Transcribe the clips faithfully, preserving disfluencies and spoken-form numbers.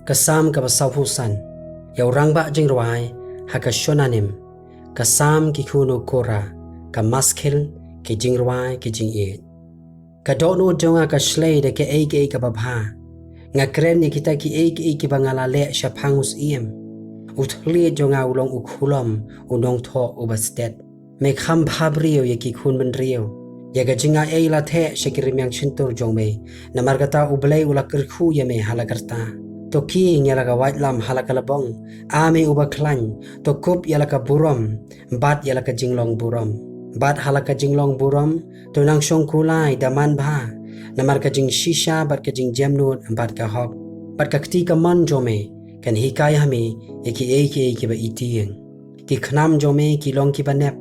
Ka Salm kaba sawphew san. Ïa u rangbah jingrwai ha ka Shunamim. Ka Salm ki khun u Kora. Ka Maskil, ki jingrwai ki jingïeit. Ka dohnud jong nga ka shlei da kiei kiei kiba bha. Nga kren ïa kita kiei kiei kiba nga la leh shaphang u Syiem. U thylliej jong nga u long u khulom, u nongthoh uba stet. Me kham bhabriew ïa ki khun bynriew. Ïa ka jingaiei la theh sha ki rmiang shyntur jong me. Namar kata U Blei u la kyrkhu ïa me ha la karta. To kieng ïa la ka waitlam ha la ka lbong. A me uba khlaiñ, to kup ïa la ka burom, bad ïa la ka jinglong burom. Bad ha la ka jinglong burom, to nang shong kulai da man bha. Namar ka jingshisha bad ka jingjemnud bad ka hok. Bad ka kti kamon jong me kan hikai ha me ïa kiei kiei kiba i tieng. Ki khnam jong me ki long kiba nep.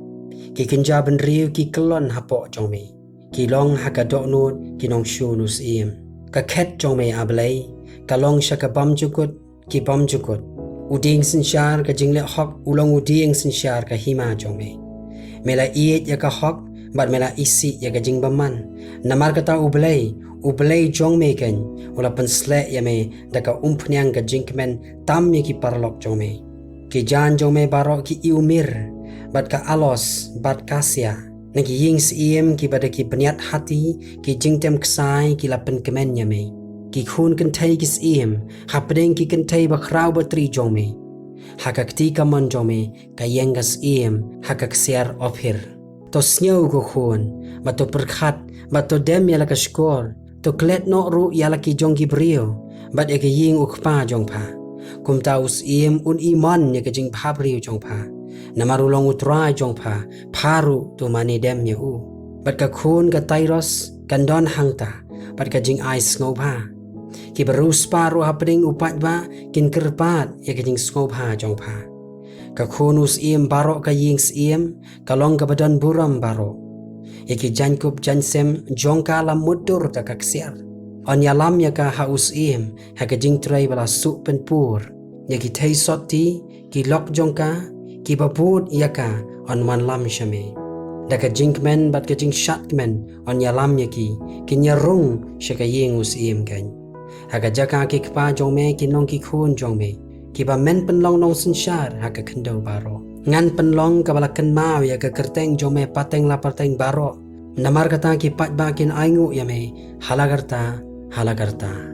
Ki kynja bynriew ki kyllon hapoh jong me. Ki long ha ka dohnud ki nongshun u Syiem. Ka khet jong me, A Blei, ka long sha ka bymjukut ki bymjukut. U dieng synshar ka jingleh hok u long u dieng synshar ka hima jong me. Me la ïeit ïa ka hok bad me la isih ïa ka jingbymman. Namar kata U Blei, U Blei jong me keiñ, u la pynsleh ïa me da ka umphniang ka jingkmen tam ïa ki paralok jong me. Ki jaiñ jong me baroh ki ïew mir bad ka aloes bad ka kasia. Na ki ïing syiem kiba da ki bniat hati, ki jingtem ksai ki la pynkmen ïa me. Ki khun kynthei ki syiem, hapdeng ki kynthei bakhraw batri jong me. Ha ka kti kamon jong me ka ïeng ka syiem ha ka ksiar Ophir. To sngew, ko khun, bad to pyrkhat, bad to dem ïa la ka shkor. To klet noh ruh ïa la ki jong ki briew bad ïa ka ïing u kpa jong pha. Kumta u Syiem un imon ïa ka jingbhabriew jong pha. Namar u long U Trai jong pha, pha ruh to mane dem ïa u. Bad ka khun ka Tyrus kan don hangta bad ka jingai sngewbha. Kiba riewspah ruh hapdeng u paidbah kin kyrpad ïa ka jingsngewbha jong pha. Ka khun u Syiem baroh ka ïing syiem ka long kaba don burom baroh. Ïa ki jaiñkup jaiñsem jong ka la mutdur da ka ksiar. Yn ïalam ïa ka ha u Syiem ha ka jingtrei ba la suk pynpur. Ïa ki thei sotti, ki lok jong ka, kiba bud ïa ka yn wanlam sha me. Da ka jingkmen bad ka jingshad kmen yn ïalam ïa ki, kin ïarung sha ka ïing u Syiem keiñ. Ha ka jaka ki kpa jong me kin long ki khun jong me, kiba men pynlong nongsynshar ha ka khyndew baroh. Ngan pynlong kaba la kynmaw ïa ka kyrteng jong me pateng la pateng baroh. Namar kata ki paidbah kin ainguh ïa me ha la karta, ha la karta.